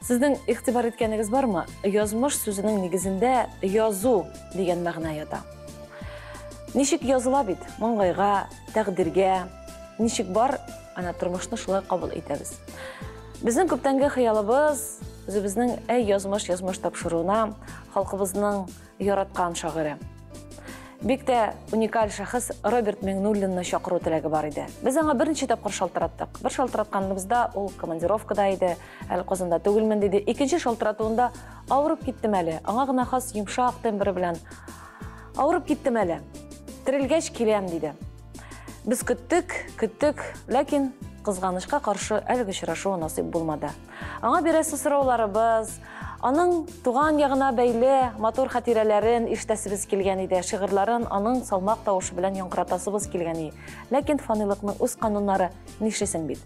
Сезнең игътибар иткәнегез бармы? Язмыш сүзенең нигезендә язу дигән мәгънә ята. Ничек языла бит, маңгайга, тәкъдиргә, ничек бар, ана тормышны шулай кабул итәбез. Безнең күптәнге хыялыбыз, үзебезнең Әй язмыш, язмыш тапшыруына халкыбызның яраткан шагыйре, бик тә уникаль шәхес Роберт Миңнуллинны чакыру теләге бар иде. Без аңа берничә тапкыр шалтыраттык. Бер шалтыратканыбызда ул командировкада иде, әле Казанда түгелмен диде. Икенче шалтыратуында авырып киттем әле, аңа гына хас йомшак тембры белән авырып киттем әле, терелгәч киләм диде. Без көттек, көттек, ләкин кызганычка каршы әлеге очрашу насыйп булмады. Аңа бирәсе сорауларыбыз, аның туган ягына бәйле матур хатирәләрен ишетәсебез килгән иде, шигырьләрен аның салмак тавышы белән яңгыратасыбыз килгән иде. Ләкин фанилыкның үз кануннары, нишлисең бит.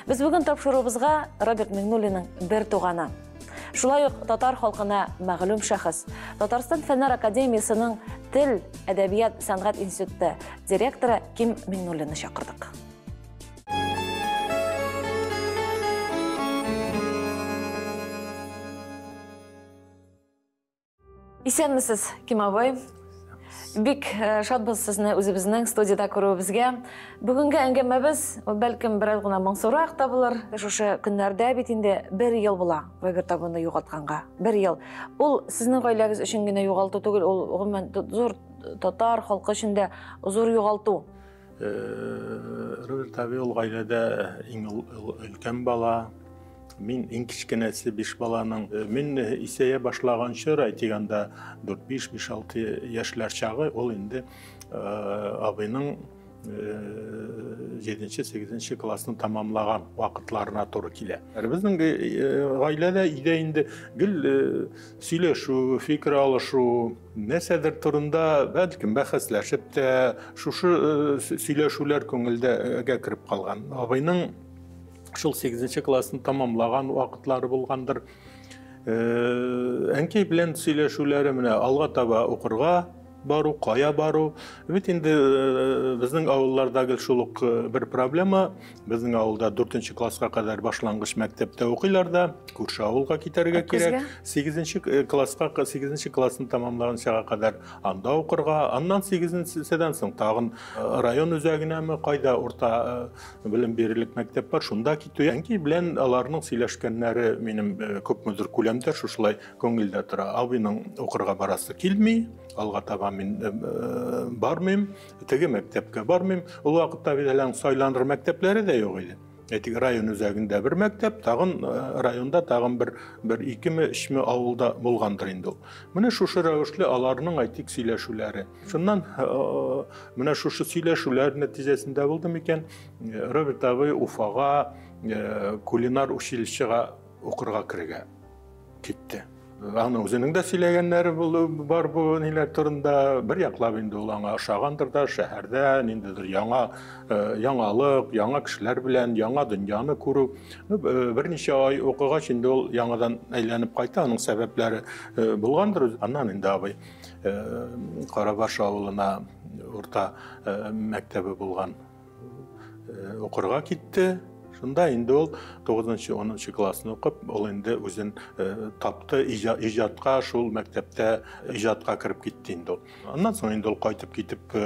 Без бүген тапшыруыбызга Роберт Миңнуллинның бер туганы, шулай ук татар халкына мәгълүм шәхес, Татарстан Фәннәр академиясенең Тел, әдәбият, сәнгать институты директоры Ким Миңнуллинны чакырдык. Исәнмесез, Ким абый. Бик шатбыз сезне үзебезнең студиядә күрүебезгә. Бүгенге әңгәмәбез, бәлкем, бераз гына моңсурак та булыр. Шушы көннәрдә бит инде бер ел була Роберт абыйны югалтканга. Бер ел. Ул сезнең гаиләгез өчен генә югалту түгел, ул гомумән зур татар халкы өчен дә зур югалту. Роберт абый ул гаиләдә иң өлкән бала. Мин иң кечкенәсе биш баланың. Мин исәя башлаган чор, әйтик анда 4-5, 5-6 яшьләр чагы, ул инде абыйның 7-8 классны тамамлаган вакытларына туры килә. Безнең гаиләдә өйдә инде гел сөйләшү, фикер алышу, нәрсәдер турында бәлкем бәхәсләшеп тә шушы сөйләшүләр күңелдә кереп калган. Абыйның шул 8 классны тамамлаган вакытлары булгандыр. Әнкәй белән сөйләшүләре менә алга таба укырга бару, кая бару. Бит инде безнең авылларда гел шул ук бер проблема. Безнең авылда 4 класска кадәр башлангыч мәктәптә укыйлар да, күрше авылга китәргә кирәк. 8 класска, 8 классны тамамлаганчага кадәр анда укырга, аннан 8-седән соң тагын район үзәгенәме, кайда урта белем бирерлек мәктәп бар, шунда китү. Әнкәй белән аларның сөйләшкәннәре минем күпмедер күләмдә шушылай күңелдә тора. Абыйның укырга барасы килми, алга таба мин бармыйм, теге мәктәпкә бармыйм. Ул вакытта бит әле сайланыр мәктәпләре дә юк иде. Әйтик, район үзәгендә бер мәктәп, тагын районда тагын бер икеме, өчме авылда булгандыр инде ул. Менә шушы рәвешле аларның, әйтик, сөйләшүләре. Шуннан менә шушы сөйләшүләр нәтиҗәсендә булды микән, Роберт абый Уфага кулинар училищега укырга керергә китте. Аның үзенең дә сөйләгәннәре бар бу ниләр турында. Бер яклап инде ул аңа ошагандыр да, шәһәрдә ниндидер яңа яңалык, яңа кешеләр белән яңа дөньяны күрү. Берничә ай укыгач инде ул яңадан әйләнеп кайта, аның сәбәпләре булгандыр. Аннан инде абый Карабаш авылына урта мәктәбе булган укырга китте. Шунда инде ул 9-10 классны укып, ул инде үзен тапты, иҗатка, шул мәктәптә иҗатка кереп китте инде ул. Аннан соң инде ул кайтып китеп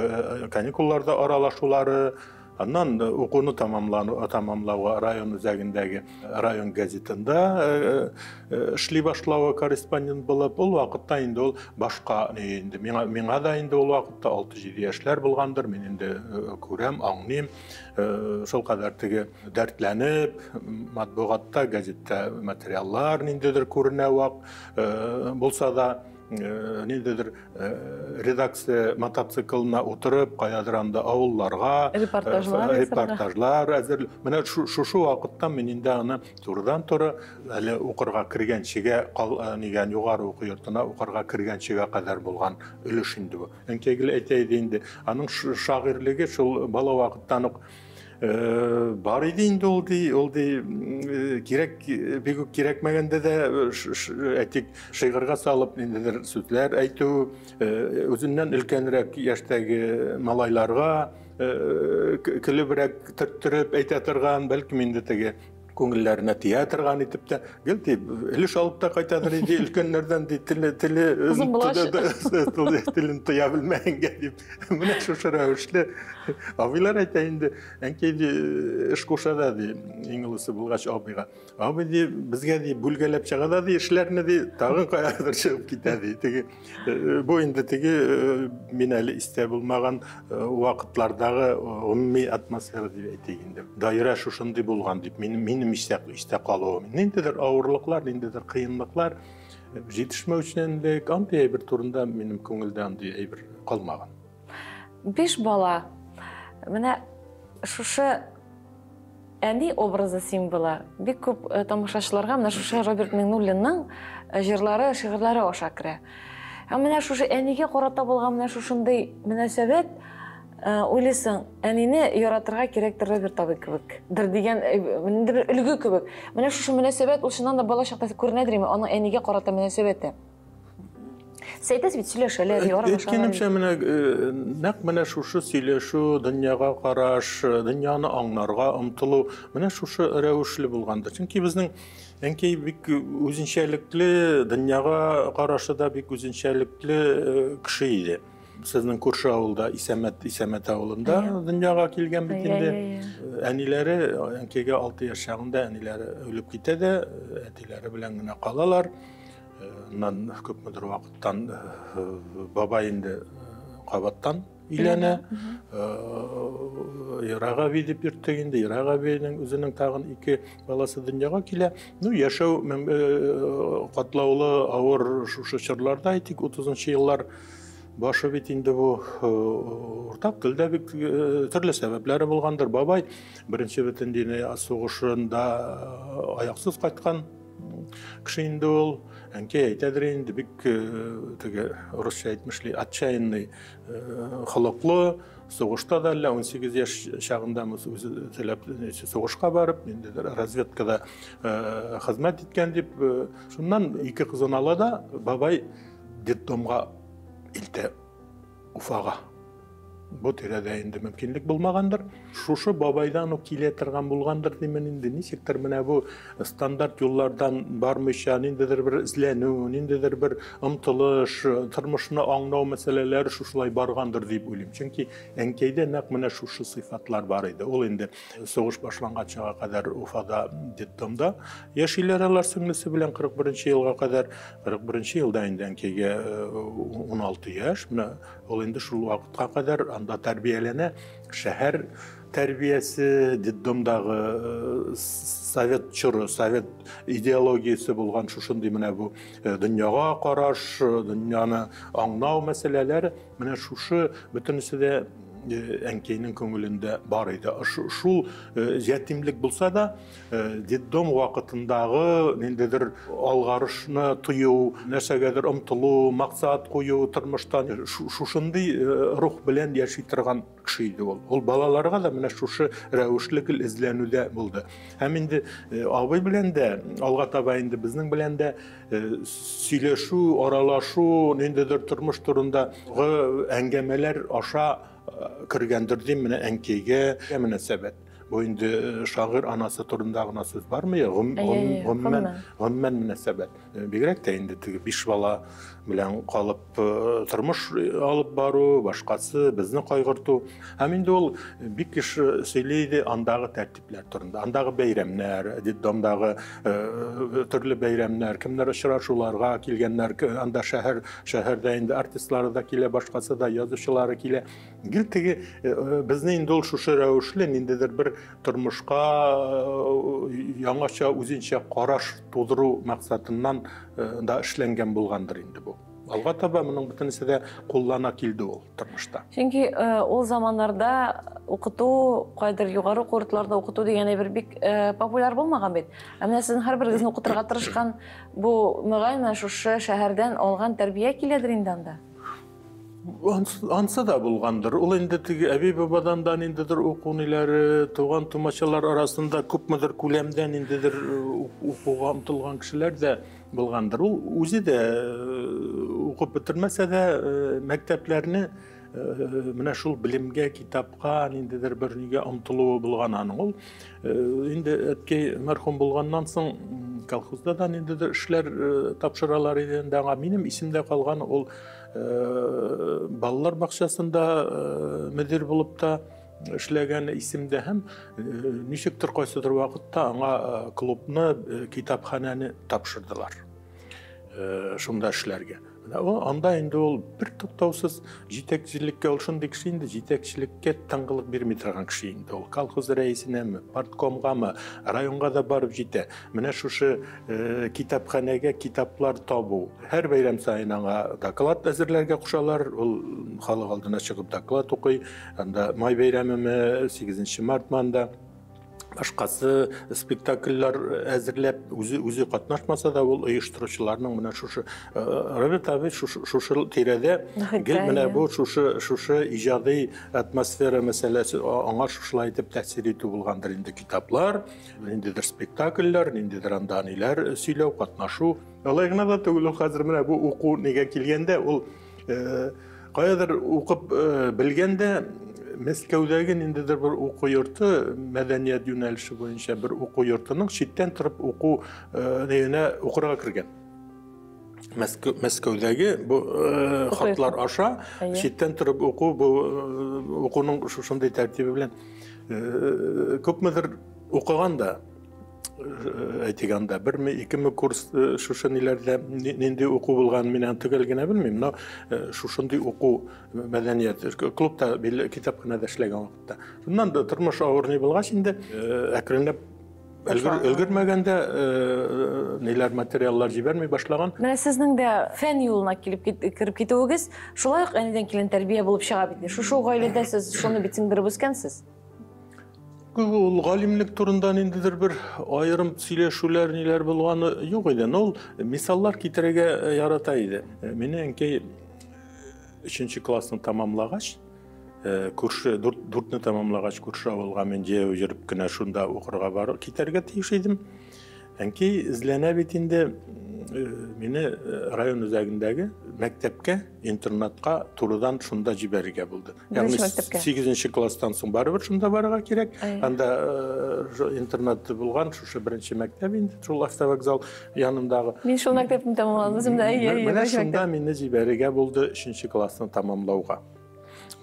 каникулларда аралашулары, аннан укуны тамамлауга район үзәгендәге район газетында эшли башлавы корреспондент булып, ул вакытта инде ул башка инде миңа да инде ул вакытта 6-7 яшьләр булгандыр, мин инде күрәм, аңлыйм, шул кадәр теге дәртләнеп, матбугатта, газетта материаллар ниндидер күренә вак булса да, ниндидер редакция мотоциклына утырып, каядыр анда авылларга репортажлар әзер. Менә шушы вакытта мин инде аны турыдан-туры әле укырга кергәнчегә, нигән югары уку йортына укырга кергәнчегә кадәр булган өлеш инде бу. Әнкәй гел әйтә иде инде, аның шагыйрьлеге шул бала вакыттан ук бар иде инде ул ди, ул ди кирәк, бик үк кирәкмәгәндә дә әйтик, шигырьгә салып ниндидер сүзләр әйтү, үзеннән өлкәнрәк яшьтәге малайларга көлебрәк төрттереп әйтә торган, бәлкем инде теге Күңелләренә тия торган итеп тә, гел дип, өлеш алып та кайтадыр иде өлкәннәрдән ди, теле теле телен тыя белмәгәнгә дип. Менә шушы рәвешле абыйлар әйтә инде, әнкәй ди, эш куша да ди, иң олысы булгач абыйга. Абый ди, безгә ди, бүлгәләп чыга да ди, эшләрне ди, тагын каядыр чыгып китә ди. Теге бу инде теге мин әле истә булмаган вакытлардагы гомуми атмосфера дип әйтик инде. Даирә шушындый булган дип, минем истә калуым. Ниндидер авырлыклар, ниндидер кыенлыклар, җитешмәүчәнлек, андый әйбер турында минем күңелдә андый әйбер калмаган. 5 бала. Менә шушы әни образы символы бик күп тамашачыларга менә шушы Роберт Миңнуллинның җырлары, шигырьләре аша керә. Һәм менә шушы әнигә карата булган менә шушындый мөнәсәбәт, уйлыйсың, әнине яратырга кирәктер Роберт абый кебек, дер дигән бер өлге кебек. Менә шушы мөнәсәбәт ул чыннан да бала чакта күренәдер инде, аның әнигә карата мөнәсәбәте. Сез бит сөйләшәләр, аралашалар. Әйткәнемчә, менә нәкъ менә шушы сөйләшү, дөньяга караш, дөньяны аңларга омтылу, менә шушы рәвешле булгандыр. Чөнки безнең әнкәй бик үзенчәлекле, дөньяга карашы да бик үзенчәлекле кеше иде. Сезнең күрше авылда, Исәмәт авылында дөньяга килгән бит инде. Әниләре, әнкәйгә 6 яшь чагында әниләре үлеп китә дә, әтиләре белән генә калалар. Аннан күпмедер вакыттан бабай инде кабаттан өйләнә. Ерак әби дип йөрттек инде. Ерак әбинең үзенең тагын 2 баласы дөньяга килә. Ну, яшәү катлаулы, авыр шушы чорларда, әйтик, 30 еллар башы бит инде бу уртак телдә бик төрле сәбәпләре булгандыр. Бабай Беренче бөтендөнья сугышында аяксыз кайткан кеше инде ул. Әнкәй әйтәдер инде, бик теге русча әйтмешли, отчаянный холыклы, сугышта да әллә 18 яшь чагында үзе теләп сугышка барып, ниндидер разведкада хезмәт иткән дип, шуннан 2 кызын ала да бабай детдомга илтә Уфага. Бу тирәдә инде мөмкинлек булмагандыр. Шушы бабайдан ук килә торган булгандыр димен инде. Ничектер менә бу стандарт юллардан бармыйча, ниндидер бер эзләнү, ниндидер бер омтылыш, тормышны аңлау мәсьәләләре шушылай баргандыр дип уйлыйм. Чөнки әнкәйдә нәкъ менә шушы сыйфатлар бар иде. Ул инде сугыш башланганчыга кадәр Уфада детдомда яшиләр алар сеңлесе белән 41 елга кадәр. 41 елда инде әнкәйгә 16 яшь. Менә ул инде шул вакытка кадәр анда тәрбияләнә. Шәһәр тәрбиясе, детдомдагы совет чоры, совет идеологиясе булган шушындый менә бу дөньяга караш, дөньяны аңлау мәсьәләләре, менә шушы бөтенесе дә әнкәйнең күңелендә бар иде. Шул ятимлек булса да, детдом вакытындагы ниндидер алгарышны тою, нәрсәгәдер омтылу, максат кую тормыштан шушындый рух белән яши торган кеше иде ул. Ул балаларга да менә шушы рәвешле гел эзләнүдә булды. Һәм инде абый белән дә, алга таба инде безнең белән дә сөйләшү, аралашу, ниндидер тормыш турындагы әңгәмәләр аша кергәндер дим менә әнкәйгә мөнәсәбәт. Бу инде шагыйрь анасы турында гына сүз бармы? Гомумән мөнәсәбәт. Бигрәк тә инде теге 5 бала белән калып тормыш алып бару, башкасы безне кайгырту. Һәм инде ул бик еш сөйли иде андагы тәртипләр турында, андагы бәйрәмнәр, детдомдагы төрле бәйрәмнәр, кемнәр очрашуларга килгәннәр, анда шәһәрдә инде артистлары да килә, башкасы да, язучылары килә. Гел теге безне инде ул шушы рәвешле ниндидер бер тормышка яңача үзенчә караш тудыру максатыннан да эшләнгән булгандыр инде бу. Алга таба моның бөтенесе дә куллана килде ул тормышта. Чөнки ул заманнарда укыту, кайдыр югары уку йортларында укыту дигән әйбер бик популяр булмаган бит. Ә менә сезнең һәрберегезне укытырга тырышкан бу мөгаен менә шушы шәһәрдән алган тәрбия киләдер инде анда. Ансы да булгандыр. Ул инде теге әби-бабадан да ниндидер уку ниләре, туган тумачалар арасында күпмедер күләмдә ниндидер укуга омтылган кешеләр дә булгандыр. Ул үзе дә укып бетермәсә дә мәктәпләрне Менә шул белемгә, китапка, ниндидер бер нигә омтылуы булган аның. Ул инде әткәй мәрхүм булганнан соң колхозда да ниндидер эшләр тапшыралар иде инде аңа. Минем исемдә калган ул балалар бакчасында мөдир булып та эшләгән исемдә һәм ничектер кайсыдыр вакытта аңа клубны, китапханәне тапшырдылар. Шунда эшләргә. Анда инде ул бер туктаусыз җитәкчелеккә, ул шундый кеше инде, җитәкчелеккә тынгылык бирми торган кеше инде ул. Колхоз рәисенәме, парткомгамы, районга да барып җитә. Менә шушы китапханәгә китаплар табу. Һәр бәйрәм саен аңа доклад әзерләргә кушалар. Ул халык алдына чыгып доклад укый. Анда май бәйрәмеме, 8 мартмы анда. Башкасы спектакльләр әзерләп, үзе катнашмаса да, ул оештыручыларның менә шушы Роберт абый шушы тирәдә гел менә бу шушы иҗади атмосфера мәсьәләсе аңа шушылай итеп тәэсир итү булгандыр инде. Китаплар, ниндидер спектакльләр, ниндидер анда ниләр сөйләү, катнашу. Алай гына да түгел, ул хәзер менә бу уку нигә килгәндә, ул каядыр укып белгәндә, Мәскәүдәге ниндидер бер уку йорты, мәдәният юнәлеше буенча бер уку йортының читтән торып уку нигенә укырга кергән. Мәскәүдәге бу хатлар аша читтән торып уку, бу укуның шушындый тәртибе белән күпмедер укыган да, әйтик анда, берме, икеме курс шушы ниләрдә нинди уку булганын мин аны төгәл генә белмим, но шушындый уку мәдәният клубта, китапханәдә эшләгән вакытта. Шуннан да тормыш авыр ни булгач инде, әкренләп өлгермәгәндә ниләр материаллар җибәрми башлаган. Менә сезнең дә фән юлына килеп кереп китүегез шулай ук әнидән килгән тәрбия булып чыга бит. Шушы гаиләдә сез шуны бит сеңдереп үскәнсез. Ул галимлек турында ниндидер бер аерым сөйләшүләр ниләр булганы юк иде. Но ул мисаллар китерергә ярата иде. Мине әнкәй 3 классны тамамлагач, күрше 4-не тамамлагач, күрше авылга мин җәяү йөреп кенә шунда укырга барып китәргә тиеш идем. Әнкәй эзләнә бит инде, мине район үзәгендәге мәктәпкә, интернатка турыдан шунда җибәрергә булды. Ягъни 8 класстан соң барыбер шунда барырга кирәк. Анда интернат булган шушы беренче мәктәп инде, шул автовокзал янындагы. Мин шул мәктәпне тәмамладым үзем дә. Менә шунда мине җибәрергә булды 3 классны тәмамлауга.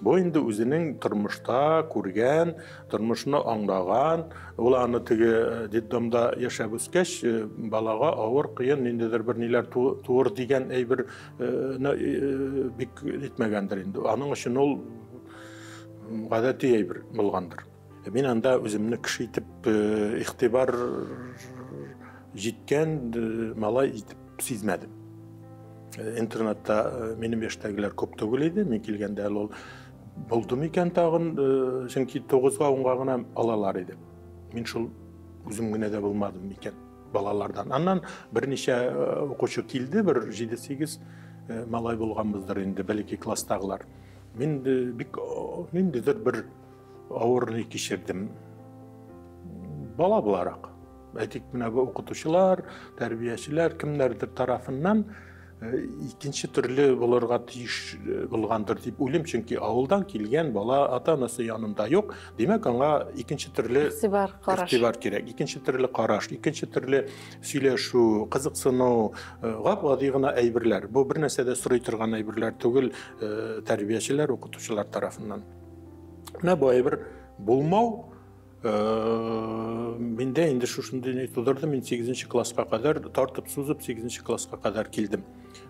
Бу инде үзенең тормышта күргән, тормышны аңлаган, ул аны теге детдомда яшәп үскәч, балага авыр, кыен ниндидер бер ниләр туыр дигән әйбер бик итмәгәндер инде. Аның өчен ул гадәти әйбер булгандыр. Мин анда үземне кеше итеп игътибар җиткән малай итеп сизмәдем. Интернатта минем яшьтәгеләр күп түгел иде. Мин килгәндә әле ул булды микән тагын, чөнки 9-га 10-га гына алалар иде. Мин шул үзем генә дә булмадым микән балалардан. Аннан берничә укучы килде, бер 7-8 малай булганбыздыр инде, бәлки класстагылар. Мин бик ниндидер бер авыр ни кичердем. Бала буларак. Әйтик, менә бу укытучылар, тәрбиячеләр кемнәрдер тарафыннан икенче төрле булырга тиеш булгандыр дип уйлыйм, чөнки авылдан килгән бала ата-анасы янында юк, димәк, аңа икенче төрле игътибар кирәк, икенче төрле караш, икенче төрле сөйләшү, кызыксыну, гап-гади гына әйберләр. Бу бер нәрсә дә сорый торган әйберләр түгел тәрбиячеләр, укытучылар тарафыннан. Менә бу әйбер булмау миндә инде шушындый ни тудырды. Мин 8 класска кадәр тартып сузып 8 класска кадәр килдем.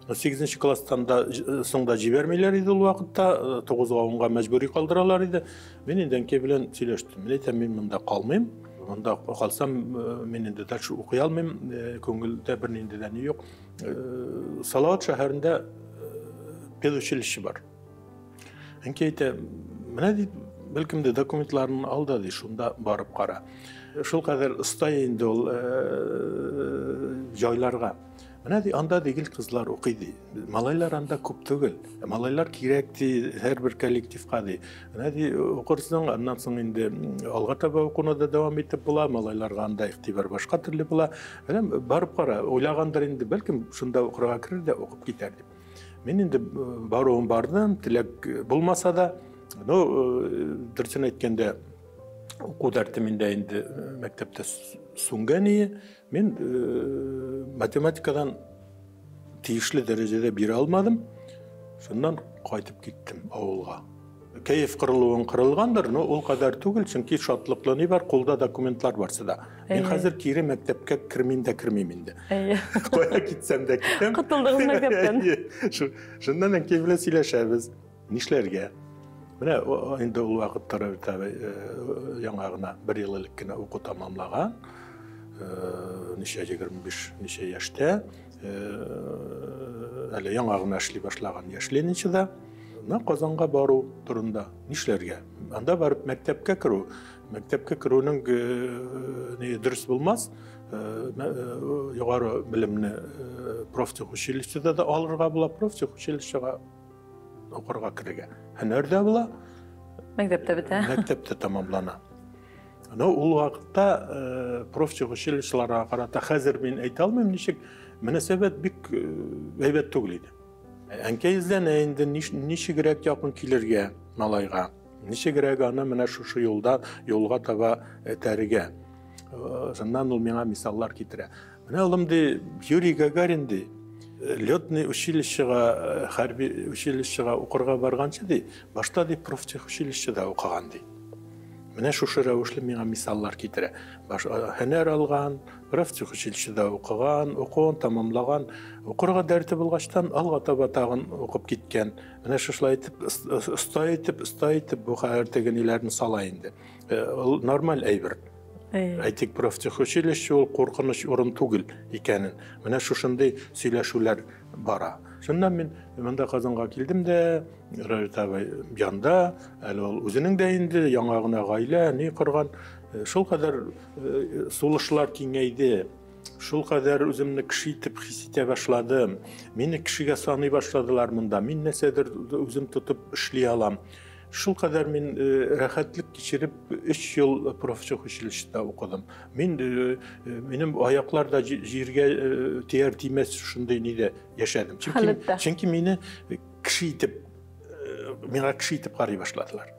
8 класстан да соң да җибәрмиләр иде ул вакытта, 9-га 10-га мәҗбүри калдыралар иде. Мин инде әнкәй белән сөйләштем. Мин әйтәм, мин монда калмыйм. Монда калсам, мин инде дальше укый алмыйм, күңелдә бернинди дә ни юк. Салават шәһәрендә педучилище бар. Әнкәй әйтә, менә дип, бәлкем дә документларын ал да ди, шунда барып кара. Шул кадәр оста инде ул җайларга. Менә ди, анда ди гел кызлар укый ди. Малайлар анда күп түгел. Малайлар кирәк ди һәрбер коллективка ди. Менә ди укырсың, аннан соң инде алга таба укуны да дәвам итеп була, малайларга анда игътибар башка төрле була. Менә барып кара, уйлагандыр инде, бәлкем шунда укырга керер дә укып китәр дип. Мин инде баруын бардым, теләк булмаса да, но дөресен әйткәндә, уку дәрте миндә инде мәктәптә сүнгән иде. Мин математикадан тиешле дәрәҗәдә бирә алмадым. Шуннан кайтып киттем авылга. Кәеф кырылуын кырылгандыр, но ул кадәр түгел, чөнки шатлыклы ни бар, кулда документлар барсы да. Мин хәзер кире мәктәпкә кермим дә кермим инде. Кая китсәм дә китәм. Котылдыгыз мәктәптән. Шуннан әнкәй белән сөйләшәбез. Нишләргә? Менә инде ул вакытта Роберт абый яңа гына бер ел элек кенә уку тәмамлаган. Ничә 25 ничә яшьтә. Әле яңа гына эшли башлаган яшь ленинчыда. Менә Казанга бару турында нишләргә? Анда барып мәктәпкә керү, мәктәпкә керүнең дөрес булмас. Югары белемне профтехучилищеда да алырга була, профтехучилищега укырга керергә. Һөнәр дә була. Мәктәптә бетә. Мәктәптә тәмамлана. Но ул вакытта профтехучилищеларга карата хәзер мин әйтә алмыйм ничек, мөнәсәбәт бик әйбәт түгел иде. Әнкәй эзләнә инде ничегрәк якын килергә малайга, ничегрәк аны менә шушы юлда юлга таба этәрергә. Шуннан ул миңа мисаллар китерә. Менә улым ди, Юрий Гагарин ди, летный училищега, хәрби училищега укырга барганчы ди, башта ди профтехучилищеда укыган ди. Менә шушы рәвешле миңа мисаллар китерә. Һөнәр алган, профтехучилищеда укыган, укуын тәмамлаган, укырга дәрте булгачтан алга таба тагын укып киткән. Менә шушылай итеп, оста итеп, оста итеп бу хәер теге ниләрне сала инде. Ул нормаль әйбер. Әйтик, профтехучилище ул куркыныч урын түгел икәнен. Менә шушындый сөйләшүләр бара. Шуннан мин монда Казанга килдем дә, Роберт абый янда, әле ул үзенең дә инде яңа гына гаилә, ни корган, шул кадәр сулышлар киңәйде, шул кадәр үземне кеше итеп хис итә башладым. Мине кешегә саный башладылар монда. Мин нәрсәдер үзем тотып эшли алам. Шул кадәр мин рәхәтлек кичереп 3 ел профтехучилищеда укыдым. Мин минем аяклар да җиргә тияр тимәс шундый нидә яшәдем. Чөнки мине кеше итеп, миңа кеше итеп карый башладылар.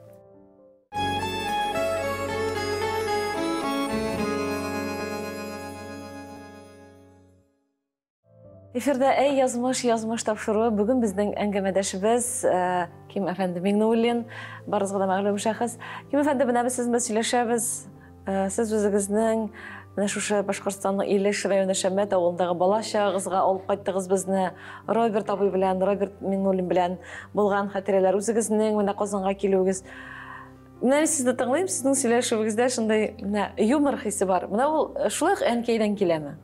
Эфирда «Әй, язмыш, язмыш» тапшыруы. Бүген безнең әңгәмәдәшебез Ким әфәнде Миңнуллин, барыгызга да мәгълүм шәхес. Ким әфәнде, менә без сезнең белән сөйләшәбез. Сез үзегезнең менә шушы Башкортстанның Илеш районы Шәммәт авылындагы бала чагыгызга алып кайттыгыз безне. Роберт абый белән, Роберт Миңнуллин белән булган хатирәләр, үзегезнең менә Казанга килүегез. Менә мин сезне тыңлыйм, сезнең сөйләшүегездә шундый менә юмор хисе бар. Менә ул шулай ук әнкәйдән киләме?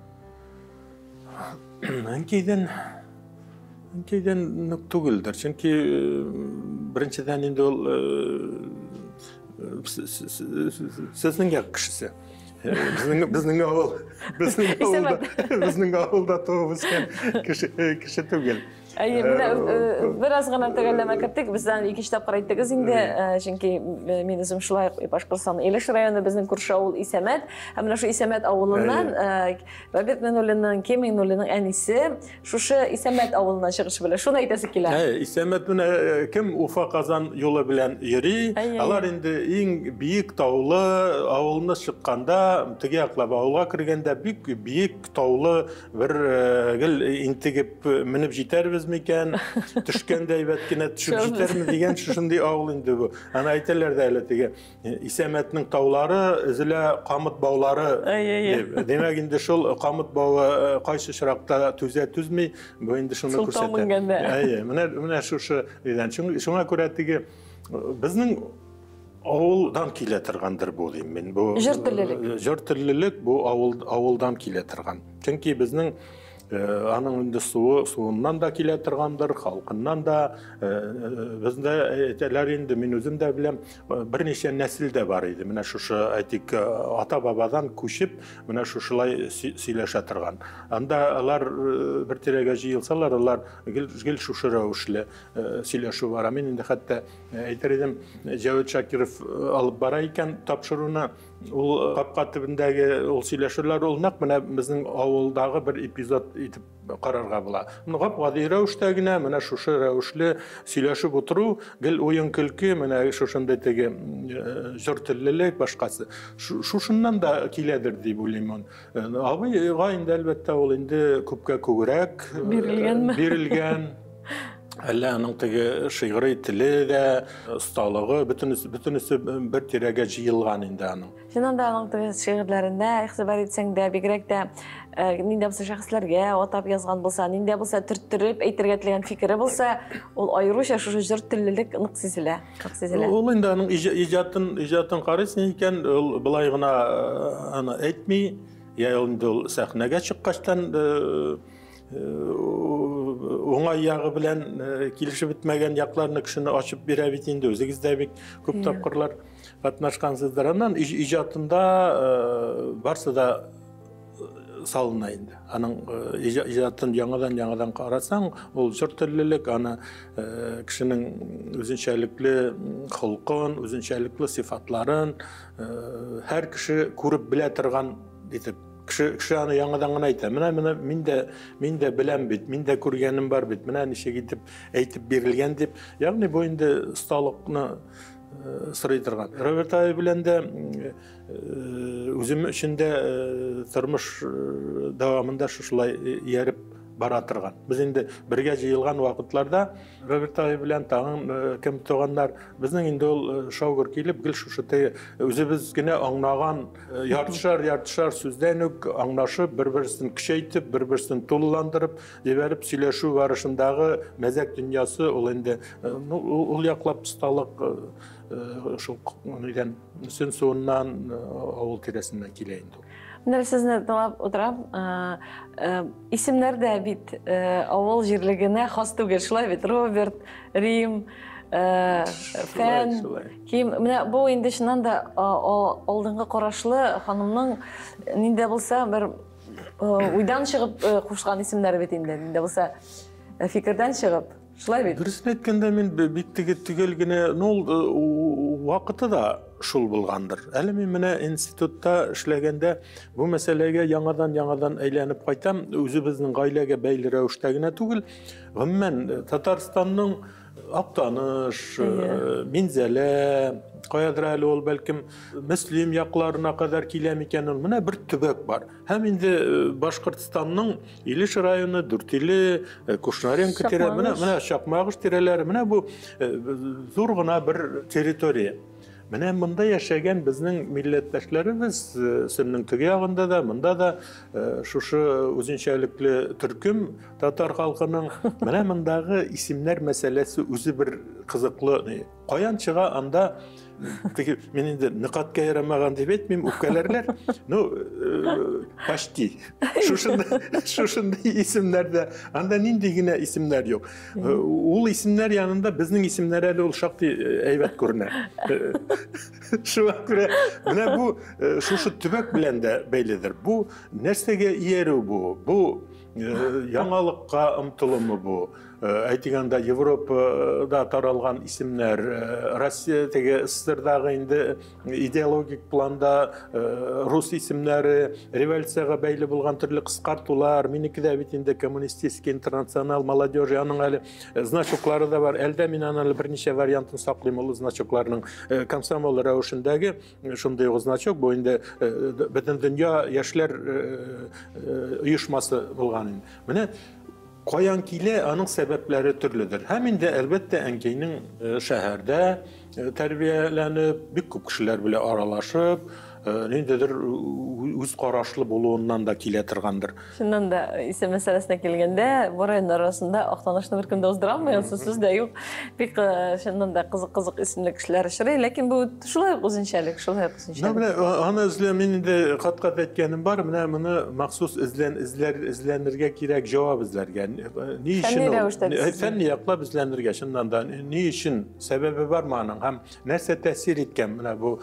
Әнкәйдән нык түгелдер. Чөнки беренчедән инде ул сезнең як кешесе. Безнең авыл, безнең авылда туып үскән кеше түгел. Әйе, менә бераз гына төгәлләмә керттек. Бездән икенче тапкыр әйттегез инде, чөнки мин үзем шулай ук Башкортстан Илеш районы, безнең күрше авыл Исәмәт. Һәм менә шул Исәмәт авылыннан Роберт Миңнуллинның, Ким Миңнуллинның әнисе шушы Исәмәт авылыннан чыгышы белән. Шуны әйтәсе килә. Исәмәт менә кем Уфа Казан юлы белән йөри, алар инде иң биек таулы авылны чыкканда, теге яклап авылга кергәндә бик биек таулы бер гел интегеп менеп җитәрбез микән, төшкәндә әйбәт кенә төшеп җитәрме дигән шушындый авыл инде бу. Аны әйтәләр дә әле теге Исәмәтнең таулары өзелә камыт баулары дип. Димәк инде шул камыт бавы кайсы очракта түзә түзми, бу инде шуны күрсәтә. Әйе, менә шушы дигән. Шуңа күрә теге безнең авылдан килә торгандыр бу дим мин. Бу җыр теллелек. Җыр теллелек бу авылдан килә торган. Чөнки безнең аның инде суы суыннан да килә торгандыр, халкыннан да. Бездә әйтәләр инде, мин үзем дә беләм, берничә нәсел дә бар иде. Менә шушы әйтик, ата-бабадан күчеп, менә шушылай сөйләшә торган. Анда алар бер тирәгә җыелсалар, алар гел шушы рәвешле сөйләшү бара. Мин инде хәтта әйтер идем, Җәвит Шакиров алып бара икән тапшыруны, Ул капка төбендәге ул сөйләшүләр, ул нәкъ менә безнең авылдагы бер эпизод итеп карарга була. Гап-гади рәвештә генә менә шушы рәвешле сөйләшеп утыру, гел уен-көлке, менә шушындый теге җор теллелек, башкасы. Шушыннан да киләдер дип уйлыйм. Абыйга инде, әлбәттә, ул инде күпкә күбрәк бирелгәнме? Бирелгән. Әллә аның теге шигъри теле дә, осталыгы, бөтенесе бер тирәгә җыелган инде аның. Чыннан да аның теге шигырьләрендә игътибар итсәң дә, бигрәк тә нинди булса шәхесләргә атап язган булса, нинди булса төрттереп әйтергә теләгән фикере булса, ул аеруча шушы җыр теллелек нык сизелә, нык сизелә. Ул инде аның иҗатын карыйсың икән, ул былай гына аны әйтми, я инде ул сәхнәгә чыккачтан уңай ягы белән килешеп бетмәгән якларны кешене ачып бирә бит инде, үзегез дә бик күп тапкырлар катнашкансыздыр. Аннан иҗатында барсы да салына инде. Аның иҗатын яңадан-яңадан карасаң, ул җыр теллелек, аны кешенең үзенчәлекле холкын, үзенчәлекле сыйфатларын һәр кеше күреп белә торган итеп. Кеше аны яңадан гына әйтә. Менә мин дә беләм бит, мин дә күргәнем бар бит. Менә ничек итеп әйтеп бирелгән дип. Ягъни бу инде осталыкны сорый торган. Роберт абый белән дә үзем өчен дә тормыш дәвамында шушылай ияреп бара торган. Без инде бергә җыелган вакытларда Роберт абый белән тагын кем туганнар, безнең инде ул шаугыр килеп, гел шушы теге үзебез генә аңлаган яртышар-яртышар сүздән үк аңлашып, бер-берсен көчәйтеп, бер-берсен тулыландырып җибәреп сөйләшү барышындагы мәзәк дөньясы ул инде, ну, ул яклап осталык шул нидән, Сөн суыннан, авыл тирәсеннән килә инде ул. Менә сезне тыңлап утырам, исемнәр дә бит авыл җирлегенә хас түгел, шулай бит? Роберт, Рим, Фән, Ким. Менә бу инде чыннан да алдынгы карашлы ханымның нинди булса бер уйдан чыгып кушкан исемнәре бит инде, нинди булса фикердән чыгып. Шулай бит? Дөресен әйткәндә, мин бик теге төгәл генә, ну, ул вакыты да шул булгандыр. Әле мин менә институтта эшләгәндә бу мәсьәләгә яңадан-яңадан әйләнеп кайтам. Үзебезнең гаиләгә бәйле рәвештә генә түгел. Гомумән, Татарстанның Актаныш, Минзәлә, каядыр әле ул бәлкем Мөслим якларына кадәр килә микән ул. Менә бер төбәк бар. Һәм инде Башкортстанның Илеш районы, Дүртиле, Кушнаренко тирә, менә Чакмагыш тирәләре, менә бу зур гына бер территория. Менә монда яшәгән безнең милләттәшләребез, Сөннең теге ягында да, монда да шушы үзенчәлекле төркем татар халкының менә мондагы исемнәр мәсьәләсе үзе бер кызыклы. Каян чыга анда? Теге, мин инде ныкатка ярамаган дип әйтмим, үпкәләрләр. Ну, почти. Шушындай исемнәрдә, анда нинди генә исемнәр юк. Ул исемнәр янында безнең исемнәр әле ул шактый әйбәт күренә. Шуңа күрә менә бу шушы төбәк белән дә бәйледер. Бу нәрсәгә иярү бу? Бу яңалыкка омтылумы бу? Әйтик анда Европада таралган исемнәр, Россия теге СССРдагы инде идеологик планда рус исемнәре, революциягә бәйле булган төрле кыскартулар, минеке дә бит инде коммунистический интернационал молодежи, аның әле значоклары да бар. Әлдә мин аның әле берничә вариантын саклыйм ул значокларның. Комсомол рәвешендәге шундый ук значок, бу инде бөтен дөнья яшьләр оешмасы булган инде. Менә каян килә, аның сәбәпләре төрледер. Һәм инде, әлбәттә, әнкәйнең шәһәрдә тәрбияләнеп, бик күп кешеләр белән аралашып, ниндидер үз карашлы булуыннан да килә торгандыр. Чыннан да, исем мәсьәләсенә килгәндә, бу районнар арасында Актанышны беркем дә уздыра алмый, ансы сүз дә юк. Бик чыннан да кызык-кызык исемле кешеләр очрый, ләкин бу шулай ук үзенчәлек, шулай ук үзенчәлек. Менә аны эзләү, мин инде кат-кат әйткәнем бар, менә моны махсус эзләнергә кирәк, җавап эзләргә. Ни өчен Фәнни ул? рәвештә дисезме? Фәнни яклап эзләнергә, чыннан да, ни өчен сәбәбе бармы аның һәм нәрсә тәэсир иткән менә бу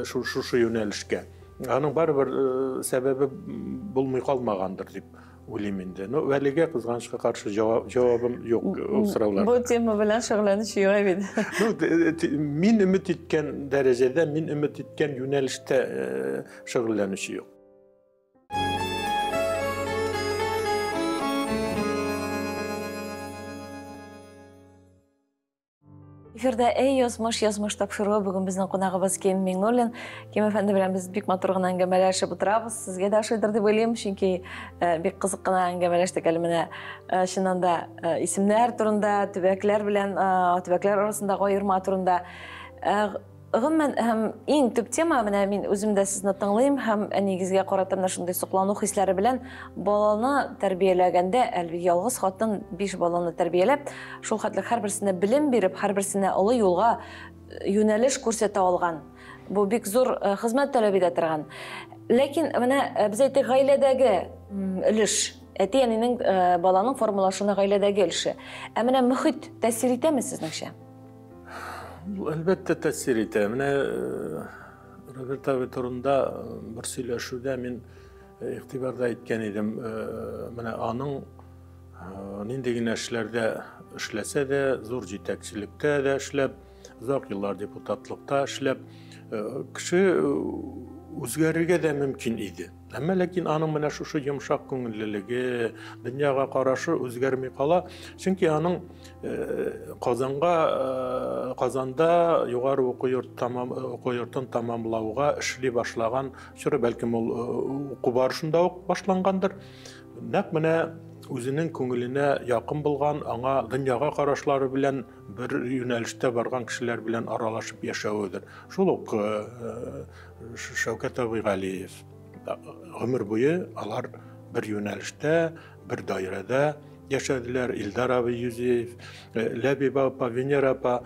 шушы юнәлешкә? Аның барыбер сәбәбе булмый калмагандыр дип уйлыйм инде. Ну, әлегә кызганычка каршы җавабым юк ул сорауларга. Бу тема белән шөгыльләнүче юк бит. Ну, мин өмет иткән дәрәҗәдә, мин өмет иткән юнәлештә шөгыльләнүче юк. Эфирда «Әй, язмыш, язмыш» тапшыруы. Бүген безнең кунагыбыз Ким Миңнуллин. Ким әфәнде белән без бик матур гына әңгәмәләшеп утырабыз. Сезгә дә ошыйдыр дип уйлыйм, чөнки бик кызык кына әңгәмәләштек әле менә чыннан да исемнәр турында, төбәкләр белән төбәкләр арасындагы аерма турында. Гомумән, һәм иң төп тема, менә мин үзем дә сезне тыңлыйм һәм әниегезгә карата менә шундый соклану хисләре белән баланы тәрбияләгәндә, әлбәттә, ялгыз хатын 5 баланы тәрбияләп, шул хәтле һәрберсенә белем биреп, һәрберсенә олы юлга юнәлеш күрсәтә алган. Бу бик зур хезмәт таләп итә торган. Ләкин менә без әйтик, гаиләдәге өлеш, әти-әнинең баланың формалашуына гаиләдәге өлеше. Ә менә мөхит тәэсир итәме сезнеңчә? Әлбәттә тәэсир итә. Менә Роберт абый турында бер сөйләшүдә мин игътибарда әйткән идем. Менә аның нинди генә эшләрдә эшләсә дә, зур җитәкчелектә дә эшләп, озак еллар депутатлыкта эшләп, кеше үзгәрергә дә мөмкин иде. Әмма ләкин аның менә шушы йомшак күңеллелеге, дөньяга карашы үзгәрми кала. Чөнки аның Казанга, Казанда югары уку йорт тамам, уку йортын тамамлауга эшли башлаган чоры, бәлкем ул уку барышында ук башлангандыр. Нәкъ менә үзенең күңеленә якын булган, аңа дөньяга карашлары белән бер юнәлештә барган кешеләр белән аралашып яшәведер. Шул ук Шәүкәт абый Галиев. Гомер буе алар бер юнәлештә, бер даирәдә яшәделәр. Илдар абый Юзеев, Ләбибә апа, Венера апа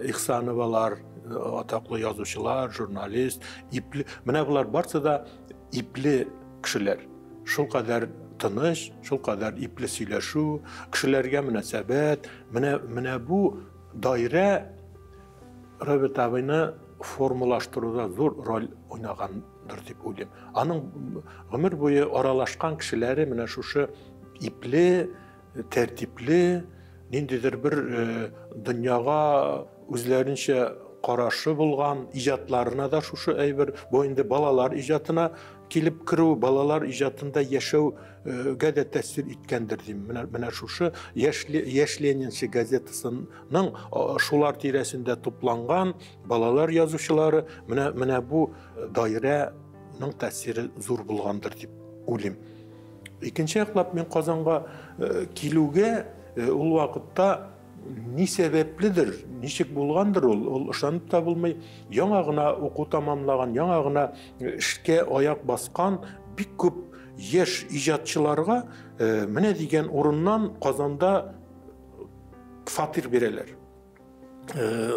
Ихсановалар, атаклы язучылар, журналист, ипле. Менә болар барсы да ипле кешеләр. Шул кадәр тыныч, шул кадәр ипле сөйләшү, кешеләргә мөнәсәбәт. Менә бу даирә Роберт абыйны формалаштыруда зур роль уйнагандыр дип уйлыйм. Аның гомер буе аралашкан кешеләре менә шушы ипле, тәртипле, ниндидер бер дөньяга үзләренчә карашы булган, иҗатларына да шушы әйбер, бу инде балалар иҗатына килеп керү, балалар иҗатында яшәүгә дә тәэсир иткәндер дим. Менә шушы Яшь Ленинчы газетасының шулар тирәсендә тупланган балалар язучылары, менә бу даирәнең тәэсире зур булгандыр дип уйлыйм. Икенче яклап мин Казанга килүгә ул вакытта ни сәбәпледер, ничек булгандыр ул ышанып та булмый. Яңа гына уку тамамлаган, яңа гына эшкә аяк баскан бик күп яшь иҗатчыларга менә дигән урыннан Казанда фатир бирәләр.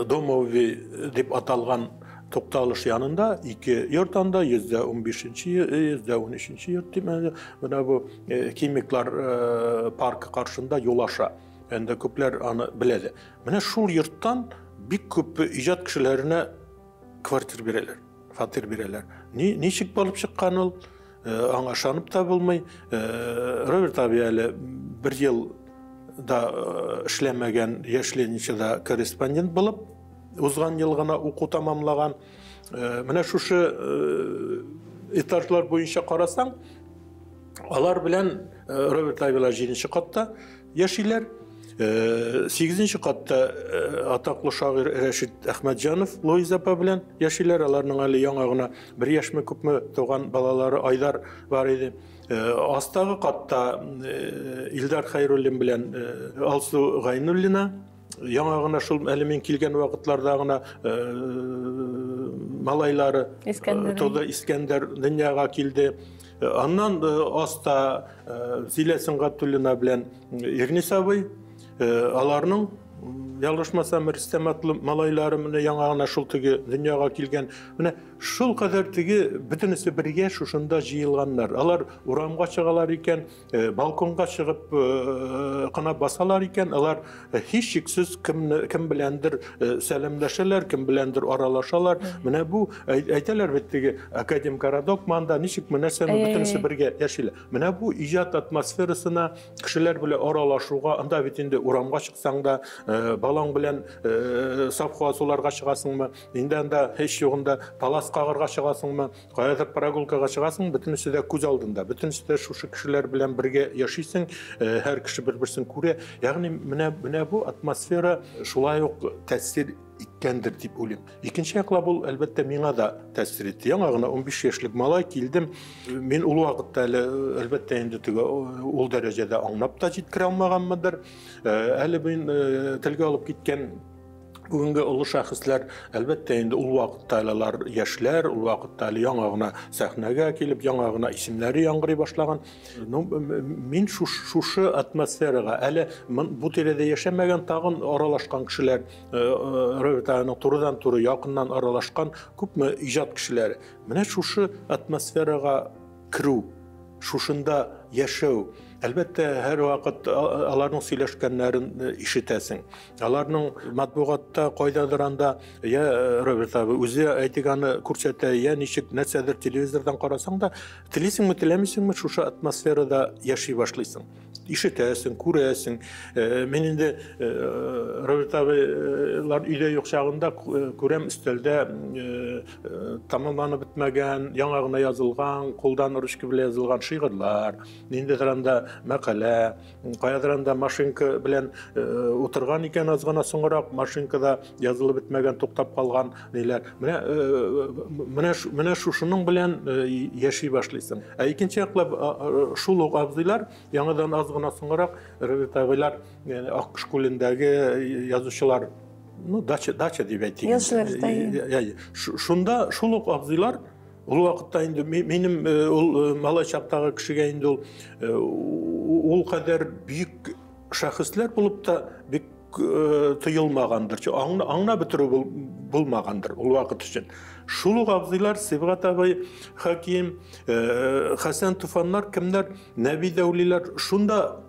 Домови дип аталган тукталыш янында ике йорт анда, 115-нче, 113-нче йорт дип, менә бу химиклар паркы каршында юл аша. Инде күпләр аны белә. Менә шул йорттан бик күп иҗат кешеләренә квартир бирәләр, фатир бирәләр. Ничек булып чыккан ул? Аңа ышанып та булмый. Роберт абый әле бер ел да эшләмәгән, Яшь Ленинчыда корреспондент булып, узган ел гына уку тамамлаган. Менә шушы этажлар буенча карасаң, алар белән Роберт абыйлар 7-нче катта яшиләр. 8-нче катта атаклы шагыйрь Рәшит Әхмәтҗанов Луиза апа белән яшиләр. Аларның әле яңа гына бер яшьме күпме туган балалары Айдар бар иде. Астагы катта Илдар Хәйруллин белән Алсу Гайнуллина. Яңа гына шул әле мин килгән вакытларда гына малайлары туды, Искәндәр дөньяга килде. Аннан аста Зилә Сөнгатуллина белән Ирнис абый, аларның Ялгышмасам, Рөстәм атлы малайлары менә яңа гына шул теге дөньяга килгән. Менә шул кадәр теге бөтенесе бергә шушында җыелганнар. Алар урамга чыгалар икән, балконга чыгып кына басалар икән, алар һичшиксез кемне кем беләндер сәламләшәләр, кем беләндер аралашалар. Менә бу әйтәләр бит теге Академгородок манда ничекме нәрсәме бөтенесе бергә яшиләр. Менә бу иҗат атмосферасына кешеләр белән аралашуга, анда бит инде урамга чыксаң да, балаң белән саф һава суларга чыгасыңмы, инде анда һич югында палас кагырга чыгасыңмы, каядыр прогулкага чыгасың, бөтенесе дә күз алдында, бөтенесе дә шушы кешеләр белән бергә яшисең, һәр кеше бер-берсен күрә. Ягъни менә бу атмосфера шулай ук тәэсир иткәндер дип уйлыйм. Икенче яклап ул, әлбәттә, миңа да тәэсир итте. Яңа гына 15 яшьлек малай килдем. Мин ул вакытта әле, әлбәттә, инде теге ул дәрәҗәдә аңлап та җиткерә алмаганмындыр. Әле мин телгә алып киткән бүгенге олы шәхесләр, әлбәттә, инде ул вакытта әле алар яшьләр, ул вакытта әле яңа гына сәхнәгә килеп, яңа гына исемнәре яңгырый башлаган. Ну, мин шушы атмосферага, әле бу тирәдә яшәмәгән, тагын аралашкан кешеләр, Роберт аганың турыдан-туры якыннан аралашкан күпме иҗат кешеләре. Менә шушы атмосферага керү, шушында яшәү, әлбәттә, һәрвакыт аларның сөйләшкәннәрен ишетәсең. Аларның матбугатта кайдадыр анда, я Роберт абый үзе әйтик аны күрсәтә, я ничек нәрсәдер телевизордан карасаң да, телисеңме, теләмисеңме, шушы атмосферада яши башлыйсың. Ишетәсең, күрәсең. Мин инде Роберт абыйлар өйдә юк чагында күрәм, өстәлдә тамамланып бетмәгән, яңа гына язылган, кулдан ручка белән язылган шигырьләр, ниндидер анда мәкалә, каядыр анда машинка белән утырган икән аз гына соңрак, машинкада язылып бетмәгән, туктап калган ниләр. Менә менә менә шушының белән яши башлыйсың. Ә икенче яклап шул ук абзыйлар яңадан аз гына соңрак Роберт абыйлар Аккош күлендәге язучылар, ну, дача, дача дип әйтик. Язучылар, шунда шул ук абзыйлар ул вакытта инде минем ул малай чактагы кешегә инде ул ул кадәр бөек шәхесләр булып та бик тоелмагандыр, аңлап бетерү булмагандыр ул вакыт өчен. Шул ук абзыйлар Сибгат абый Хаким, Хәсән Туфаннар, кемнәр, Нәби Дәүлиләр шунда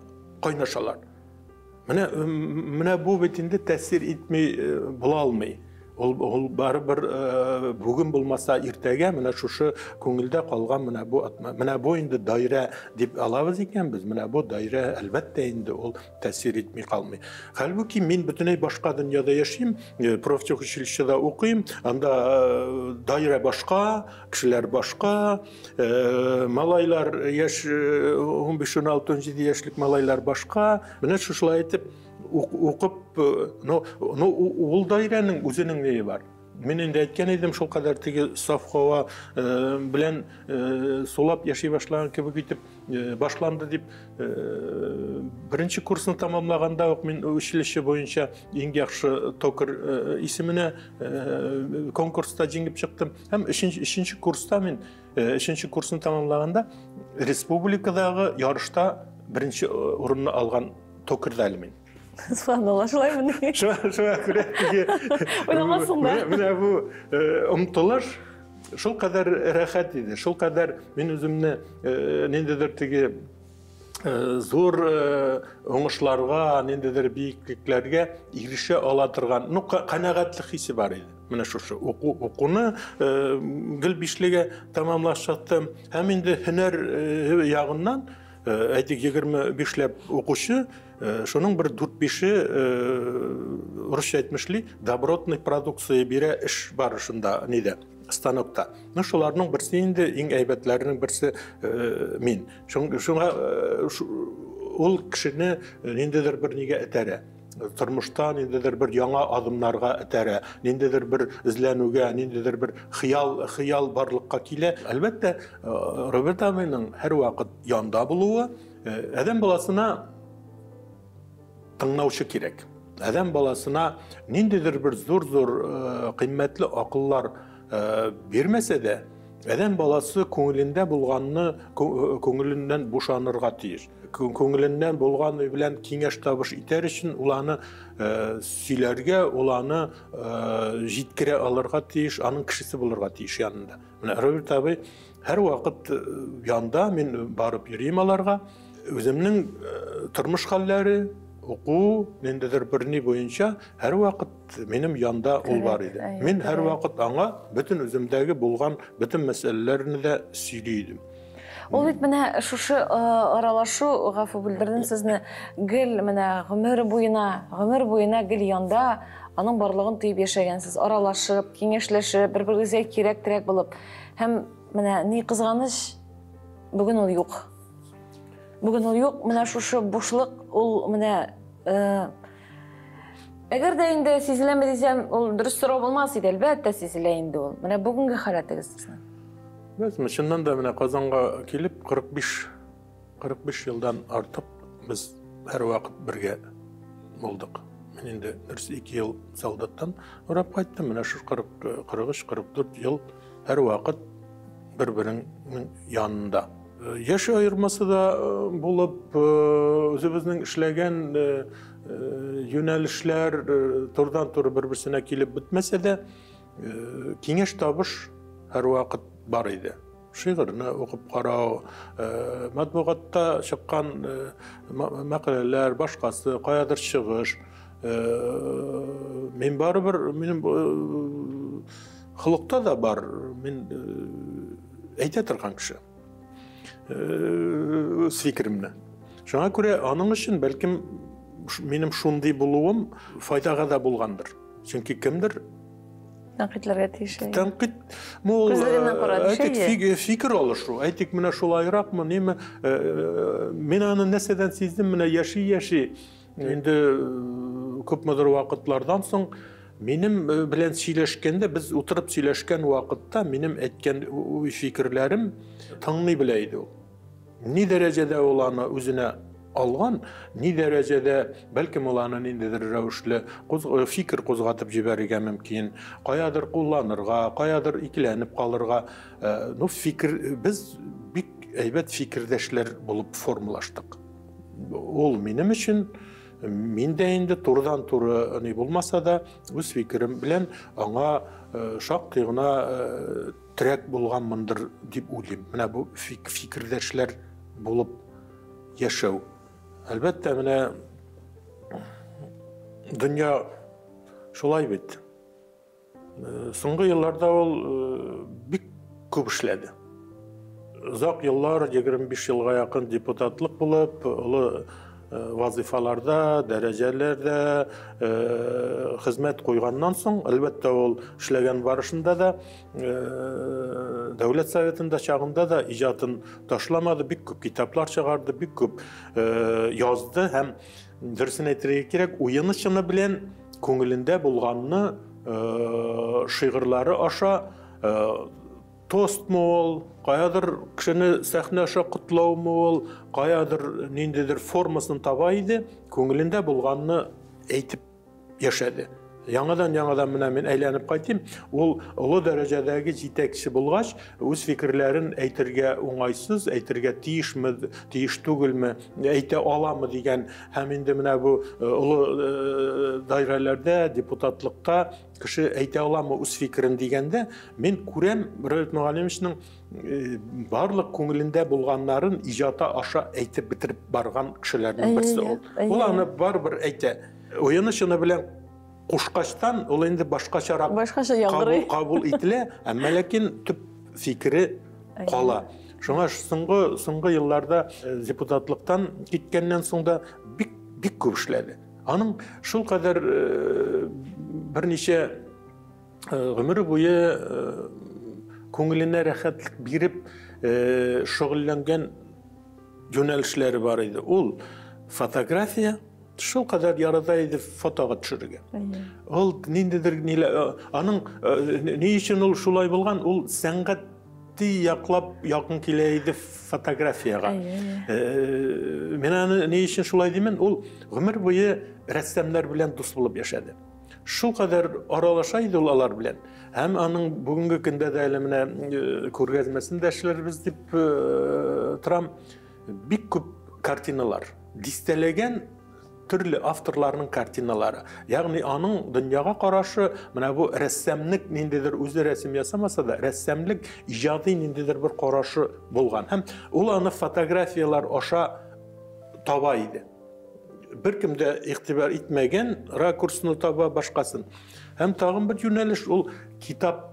кайнашалар. Менә менә бу бит инде тәэсир итми була алмый. Ул барыбер бүген булмаса иртәгә менә шушы күңелдә калган менә бу менә бу инде даирә дип алабыз икән без, менә бу даирә әлбәттә инде ул тәэсир итми калмый. Хәлбуки мин бөтенләй башка дөньяда яшим, профтехучилищеда укыйм, анда даирә башка, кешеләр башка, малайлар яшь 15, 16, 17 яшьлек малайлар башка. Менә шушылай итеп укып, ну, ну ул даирәнең үзенең ние бар. Мин инде әйткән идем, шул кадәр теге саф һава белән сулап яши башлаган кебек итеп башланды дип, беренче курсны тамамлаганда ук мин училище буенча иң яхшы токарь исеменә конкурста җиңеп чыктым. Һәм өченче курста мин өченче курсны тамамлаганда республикадагы ярышта беренче урынны алган токарь да әле мин. Субханалла, шулаймыни? Шуңа күрә теге Уйламассың да. Менә бу омтылыш шул кадәр рәхәт иде, шул кадәр мин үземне ниндидер теге зур уңышларга, ниндидер биеклекләргә ирешә ала торган, ну, канәгатьлек хисе бар иде. Менә шушы уку, укуны гел бишлегә тамамлаштым. Һәм инде һөнәр ягыннан, әйтик, 25ләп укучы, шуның бер 4-5-е, русча әйтмешли, добротный продукция бирә эш барышында, нидә, станокта. Ну, шуларның берсе инде, иң әйбәтләренең берсе мин. Шуңа ул кешене ниндидер бер нигә этәрә. Тормышта ниндидер бер яңа адымнарга этәрә, ниндидер бер эзләнүгә, ниндидер бер хыял, хыял барлыкка килә. Әлбәттә, Роберт абыйның һәрвакыт янда булуы, адәм баласына тыңлаучы кирәк. Адәм баласына ниндидер бер зур-зур кыйммәтле акыллар бирмәсә дә, Адәм баласы күңелендә булганны күңеленнән бушанырга тиеш. Күңеленнән булган белән киңәш табыш итәр өчен ул аны сөйләргә, ул аны җиткерә алырга тиеш, аның кешесе булырга тиеш янында. Менә Роберт абый һәрвакыт янда, мин барып йөрим аларга. Үземнең тормыш хәлләре, уку, ниндидер бер ни буенча һәрвакыт минем янда ул бар иде. Мин һәрвакыт аңа бөтен үземдәге булган бөтен мәсьәләләрне дә сөйли идем. Ул бит менә шушы аралашу, гафу бүлдердем сезне, гел менә гомер буена, гомер буена гел янда, аның барлыгын тоеп яшәгәнсез, аралашып, киңәшләшеп, бер-берегезгә кирәк терәк булып. Һәм менә ни кызганыч, бүген ул юк. Бүген ул юк, менә шушы бушлык, ул менә әгәр дә инде сизеләме дисәм, ул дөрес сорау булмас иде, әлбәттә сизелә инде ул. Менә бүгенге халәтегез сезнең. Без чыннан да менә Казанга килеп 45 елдан артык без һәрвакыт бергә булдык. Мин инде дөрес 2 ел солдаттан урап кайттым. Менә шу 43-44 ел һәрвакыт бер-береңнең янында. Яшь аермасы да булып, үзебезнең эшләгән юнәлешләр турыдан-туры бер-берсенә килеп бетмәсә дә, киңәш табыш һәрвакыт бар иде. Шигырьне укып карау, матбугатта чыккан мәкаләләр, башкасы, каядыр чыгыш. Мин барыбер, минем холыкта да бар, мин әйтә торган кеше. Үз фикеремне. Шуңа күрә аның өчен бәлкем минем шундый булуым файдага да булгандыр. Чөнки кемдер тәнкыйтьләргә тиеш. Тәнкыйть, мул, әйтик, фикер алышу. Әйтик, менә шулайракмы, ниме? Мин аны нәрсәдән сиздем, менә яши-яши. Инде күпмедер вакытлардан соң минем белән сөйләшкәндә, без утырып сөйләшкән вакытта минем әйткән фикерләрем тыңлый белә иде ул. Ни дәрәҗәдә ул аны үзенә алган, ни дәрәҗәдә, бәлкем ул аны ниндидер рәвешле фикер кузгатып җибәрергә мөмкин, каядыр кулланырга, каядыр икеләнеп калырга. Ну, фикер, без бик әйбәт фикердәшләр булып формалаштык. Ул минем өчен, мин дә инде турыдан-туры ни булмаса да, үз фикерем белән аңа шактый гына терәк булганмындыр дип уйлыйм. Менә бу фикердәшләр булып яшәү. Әлбәттә, менә дөнья шулай бит. Соңгы елларда ул бик күп эшләде. Озак еллар, 25 елга якын депутатлык булып, олы вазифаларда, дәрәҗәләрдә хезмәт куйганнан соң, әлбәттә, ул эшләгән барышында да, Дәүләт Советында чагында да иҗатын ташламады, бик күп китаплар чыгарды, бик күп язды һәм дөресен әйтергә кирәк, уены чыны белән күңелендә булганны шигырьләре аша тостмы ул, каядыр кешене сәхнә аша котлаумы ул, каядыр ниндидер формасын таба иде, күңелендә булганны әйтеп яшәде. Яңадан-яңадан менә мин әйләнеп кайтыйм, ул олы дәрәҗәдәге җитәкче булгач, үз фикерләрен әйтергә уңайсыз, әйтергә тиешме, тиеш түгелме, әйтә аламы дигән һәм инде менә бу олы даирәләрдә, депутатлыкта кеше әйтә аламы үз фикерен дигәндә, мин күрәм Роберт Мөгаллимовичның барлык күңелендә булганнарын иҗаты аша әйтеп бетереп барган кешеләрнең берсе ул. Ул аны барыбер әйтә. Уены чыны белән кушкачтан ул инде башкачарак кабул ителә, әмма ләкин төп фикере кала. Шуңа соңгы елларда депутатлыктан киткәннән соң да бик бик күп эшләде. Аның шул кадәр берничә гомере буе күңеленә рәхәтлек биреп шөгыльләнгән юнәлешләре бар иде. Ул фотография, шул кадәр ярата иде фотога төшерергә. Ул ниндидер аның ни өчен ул шулай булган, ул сәнгати яклап якын килә иде фотографиягә. Мин аны ни өчен шулай димен, ул гомер буе рәссамнар белән дус булып яшәде. Шул кадәр аралаша иде ул алар белән. Һәм аның бүгенге көндә дә әле менә күргәзмәсен дә эшләрбез дип торам. Бик күп картиналар, дистәләгән төрле авторларның картиналары. Ягъни аның дөньяга карашы, менә бу рәссамлык ниндидер үзе рәсем ясамаса да, рәссамлык иҗади ниндидер бер карашы булган. Һәм ул аны фотографияләр аша таба иде. Беркем дә игътибар итмәгән ракурсны таба, башкасын. Һәм тагын бер юнәлеш ул китап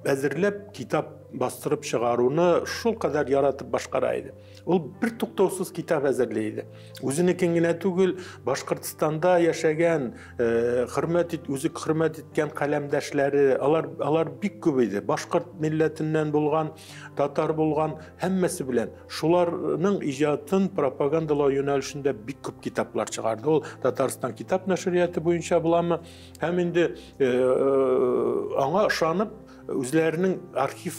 әзерләп, китап бастырып чыгаруны шул кадәр яратып башкара иде. Ул бер туктаусыз китап әзерли иде. Үзенекен генә түгел, Башкортстанда яшәгән, хөрмәт ит, үзе хөрмәт иткән каләмдәшләре, алар бик күп иде. Башкорт милләтеннән булган, татар булган, һәммәсе белән. Шуларның иҗатын пропагандалау юнәлешендә бик күп китаплар чыгарды. Ул Татарстан китап нәшрияты буенча буламы? Һәм инде аңа ышанып, үзләренең архив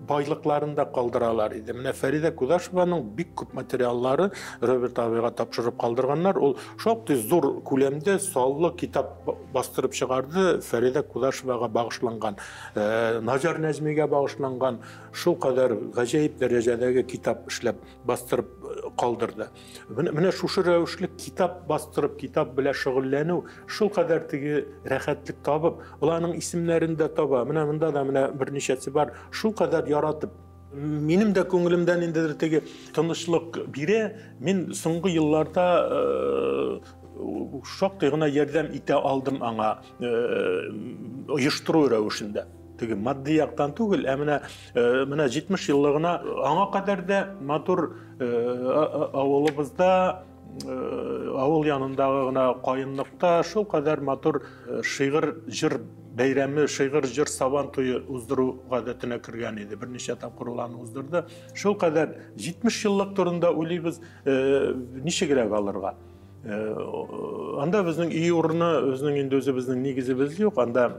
байлыкларын да калдыралар иде. Менә Фәридә Кудашеваның бик күп материаллары Роберт абыйга тапшырып калдырганнар. Ул шактый зур күләмдә саллы китап бастырып чыгарды. Фәридә Кудашевага багышланган, Наҗар Нәҗмигә багышланган шул кадәр гаҗәеп дәрәҗәдәге китап эшләп бастырып калдырды. Менә шушы рәвешле китап бастырып, китап белән шөгыльләнү шул кадәр теге рәхәтлек табып, ул аның исемнәрен дә таба. Менә монда да менә берничәсе бар. Шул кадәр яратып, минем дә күңелемдә ниндидер теге тынычлык бирә. Мин соңгы елларда шактый гына ярдәм итә алдым аңа оештыру рәвешендә. Теге матди яктан түгел, ә менә менә 70 еллыгына аңа кадәр дә матур авылыбызда, авыл янындагы гына каенлыкта шул кадәр матур шигырь җыр бәйрәме, шигырь җыр сабан туе уздыру гадәтенә кергән иде. Берничә тапкыр ул аны уздырды. Шул кадәр 70 еллык турында уйлыйбыз, ничегрәк алырга? Анда безнең өй урыны, безнең инде үзебезнең нигезебез юк. Анда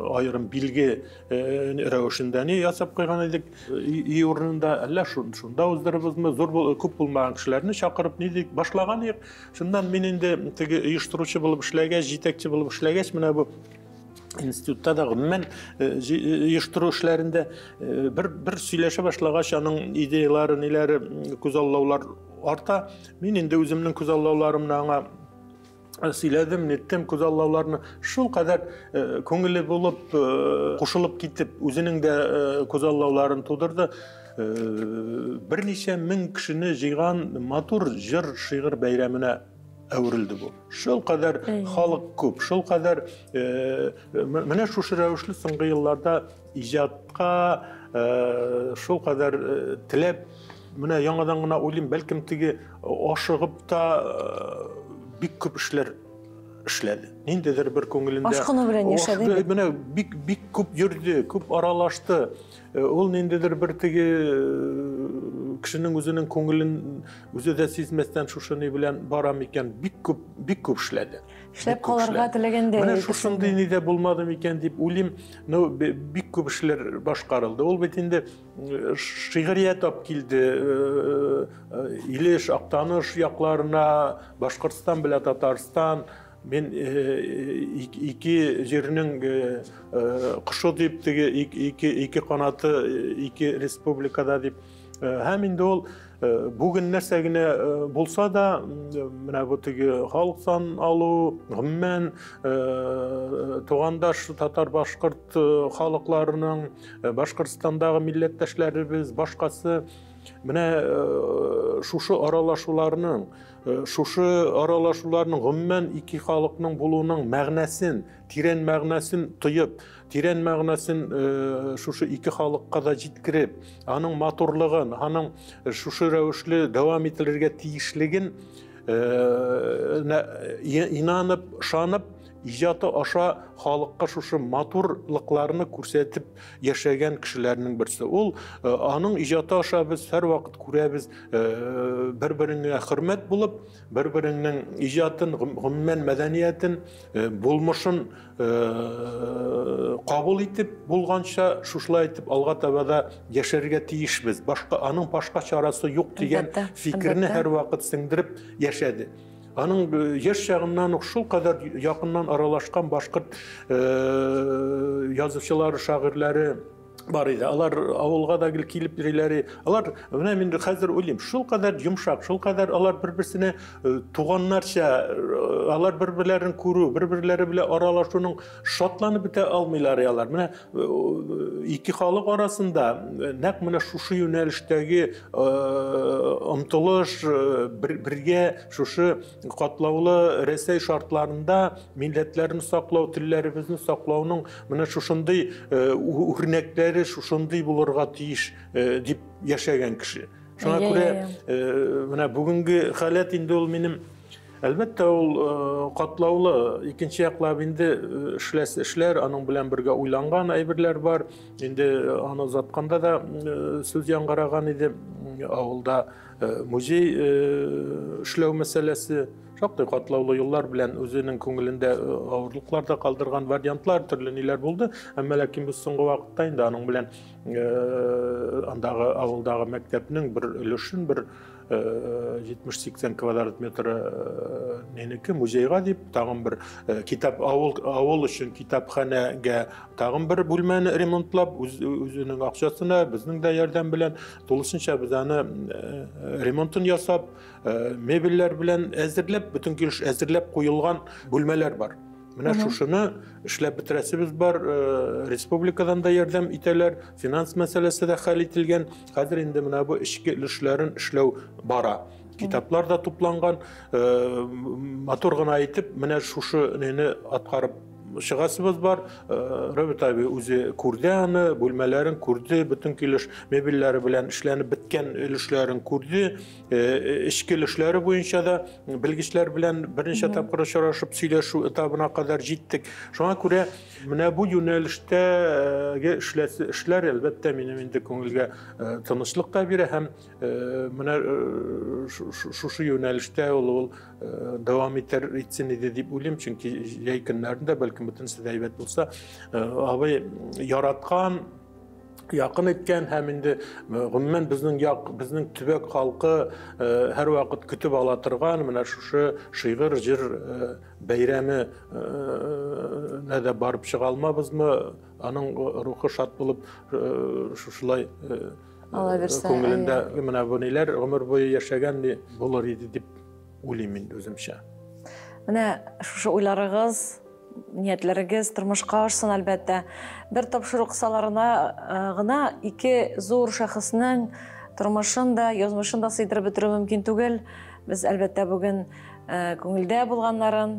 аерым билге рәвешендә ни ясап куйган идек. Өй урынында әллә шунда уздырыбызмы, зур күп булмаган кешеләрне чакырып ни дип башлаган идек. Шуннан мин инде теге оештыручы булып эшләгәч, җитәкче булып эшләгәч, менә бу институтта да гомумән оештыру эшләрендә бер сөйләшә башлагач, аның идеялары, ниләре, күзаллаулар арта. Мин инде үземнең күзаллауларымны аңа сөйләдем, ниттем күзаллауларны. Шул кадәр күңеле булып, кушылып китеп, үзенең дә күзаллауларын тудырды. Берничә мең кешене җыйган матур җыр, шигырь бәйрәменә әверелде бу. Шул кадәр халык күп, шул кадәр менә шушы рәвешле соңгы елларда иҗатка шул кадәр теләп, менә яңадан гына уйлыйм, бәлкем теге ашыгып та бик күп эшләр эшләде. Ниндидер бер күңелендә ашкыну белән яшәде. Менә бик бик күп йөрде, күп аралашты. Ул ниндидер бер теге кешенең үзенең күңелен үзе дә сизмәстән шушы ни белән бара микән, бик күп, бик күп эшләде. Эшләп калырга теләгәндә. Менә шушындый ни дә булмады микән дип уйлыйм. Ну, бик күп эшләр башкарылды. Ул бит инде шигърият алып килде. Илеш, Актаныш якларына, Башкортстан белән Татарстан, мин ике җирнең кошы дип, теге ике канаты ике республикада дип. Һәм инде ул бүген нәрсә генә булса да, менә бу теге халык сан алу, гомумән тугандаш татар-башкорт халыкларының, Башкортстандагы милләттәшләребез, башкасы, менә шушы аралашуларның, шушы аралашуларның гомумән ике халыкның булуының мәгънәсен, тирән мәгънәсен тоеп, тирән мәгънәсен шушы ике халыкка да җиткереп, аның матурлыгын, аның шушы рәвешле дәвам ителергә тиешлеген инанып, ышанып, иҗаты аша халыкка шушы матурлыкларны күрсәтеп яшәгән кешеләрнең берсе. Ул аның иҗаты аша без һәрвакыт күрәбез, бер-береңә хөрмәт булып, бер-береңнең иҗатын, гомумән мәдәниятен, булмышын кабул итеп булганча шушылай итеп алга таба да яшәргә тиешбез. Башка аның башка чарасы юк дигән фикерне һәрвакыт сеңдереп яшәде. Аның яшь чагыннан ук шул кадәр якыннан аралашкан башкорт язучылары, шагыйрьләре бар иде. Алар авылга да гел килеп йөриләр. Алар, менә мин хәзер уйлыйм, шул кадәр йомшак, шул кадәр алар бер-берсенә туганнарча, алар бер-берләрен күрү, бер-берләре белән аралашуның шатланып бетә алмыйлар алар. Менә ике халык арасында нәкъ менә шушы юнәлештәге омтылыш, бергә шушы катлаулы Рәсәй шартларында милләтләрне саклау, телләребезне саклауның менә шушындый үрнәкләре шушындый булырга тиеш дип яшәгән кеше. Шуңа күрә менә бүгенге халәт инде ул минем, әлбәттә, ул катлаулы. Икенче яклап инде эшләсе эшләр, аның белән бергә уйланган әйберләр бар. Инде аны озатканда да сүз яңгыраган иде. Авылда музей эшләү мәсьәләсе шактый катлаулы юллар белән үзенең күңелендә авырлыклар да калдырган вариантлар, төрле ниләр булды. Әмма ләкин без соңгы вакытта инде аның белән андагы авылдагы мәктәпнең бер өлешен, бер 70-80 квадрат метры ненеке музейга дип, тагын бер китап, авыл өчен китапханәгә тагын бер бүлмәне ремонтлап, үзенең акчасына, безнең дә ярдәм белән тулысынча без аны ремонтын ясап, мебельләр белән әзерләп, бөтен килеш әзерләп куелган бүлмәләр бар. Менә шушыны эшләп бетерәсебез бар. Республикадан да ярдәм итәләр, финанс мәсьәләсе дә хәл ителгән. Хәзер инде менә бу эчке өлешләрен эшләү бара. Китаплар да тупланган, матур гына итеп менә шушы нәне аткарып чыгасыбыз бар. Роберт абый үзе күрде аны, бүлмәләрен күрде, бөтен килеш мебельләре белән эшләнеп беткән өлешләрен күрде. Эчке өлешләре буенча да белгечләр белән берничә тапкыр очрашып сөйләшү этабына кадәр җиттек. Шуңа күрә менә бу юнәлештәге эшләсе эшләр, әлбәттә, минем инде күңелгә тынычлык та бирә һәм менә шушы юнәлештә ул дәвам итәр итсен иде дип уйлыйм, чөнки җәй көннәрендә бәлкем бөтенесе дә әйбәт булса, абый яраткан, якын иткән һәм инде гомумән безнең як, безнең төбәк халкы һәрвакыт көтеп ала торган менә шушы шигырь, җыр бәйрәме нә дә барып чыга алмабызмы? Аның рухы шат булып шушылай күңелендә менә бу ниләр гомер буе яшәгән ни булыр иде дип уйлыйм инде үземчә. Менә шушы уйларыгыз, ниятләрегез тормышка ашсын, әлбәттә. Бер тапшыру кысаларына гына ике зур шәхеснең тормышын да, язмышын да сыйдырып бетерү мөмкин түгел. Без, әлбәттә, бүген күңелдә булганнарын,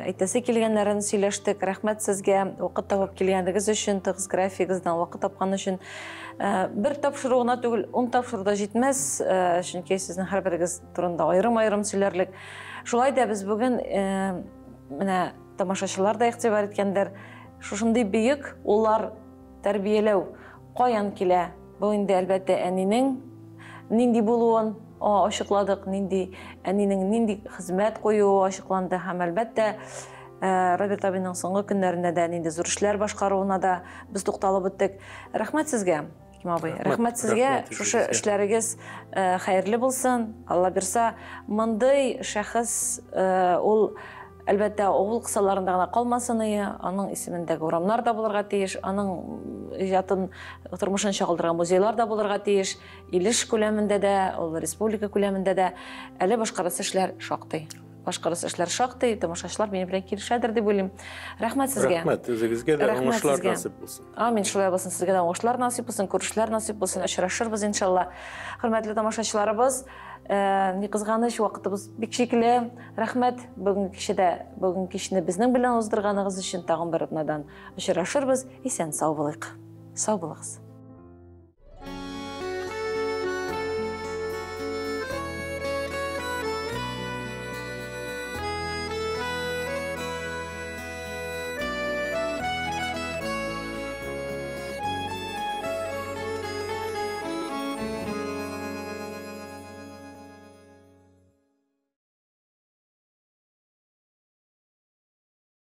әйтәсе килгәннәрен сөйләштек. Рәхмәт сезгә вакыт табып килгәнегез өчен, тыгыз графигыгыздан вакыт тапкан өчен. Бер тапшыру гына түгел, 10 тапшыру да җитмәс, чөнки сезнең һәрберегез турында аерым-аерым сөйләрлек. Шулай да без бүген менә тамашачылар да игътибар иткәндер, шушындый бөек уллар тәрбияләү каян килә? Бу инде, әлбәттә, әнинең нинди булуын ачыкладык, нинди әнинең нинди хезмәт куюы ачыкланды һәм, әлбәттә, Роберт абыйның соңгы көннәрендә дә нинди зур эшләр башкаруына да без тукталып үттек. Рәхмәт сезгә, Хәким абый. Рәхмәт сезгә. Шушы эшләрегез хәерле булсын. Алла бирса, мондый шәхес ул, әлбәттә, авыл кысаларында гына калмасын ие, аның исемендәге урамнар да булырга тиеш, аның иҗатын, тормышын чагылдырган музейлар да булырга тиеш, Илеш күләмендә дә, ул республика күләмендә дә әле башкарасы эшләр шактый. Башкарасы эшләр шактый, тамашачылар минем белән килешәдер дип уйлыйм. Рәхмәт сезгә. Рәхмәт, үзегезгә дә уңышлар насыйп булсын. Амин, шулай булсын, сезгә дә уңышлар насыйп булсын, күрешүләр насыйп булсын, очрашырбыз иншалла. Хөрмәтле тамашачыларыбыз, ни кызганыч, вакытыбыз бик чикле. Рәхмәт бүгенге кичәдә, бүгенге кичне безнең белән уздырганыгыз өчен. Тагын бер атнадан очрашырбыз. Исән сау булыйк. Сау булыгыз.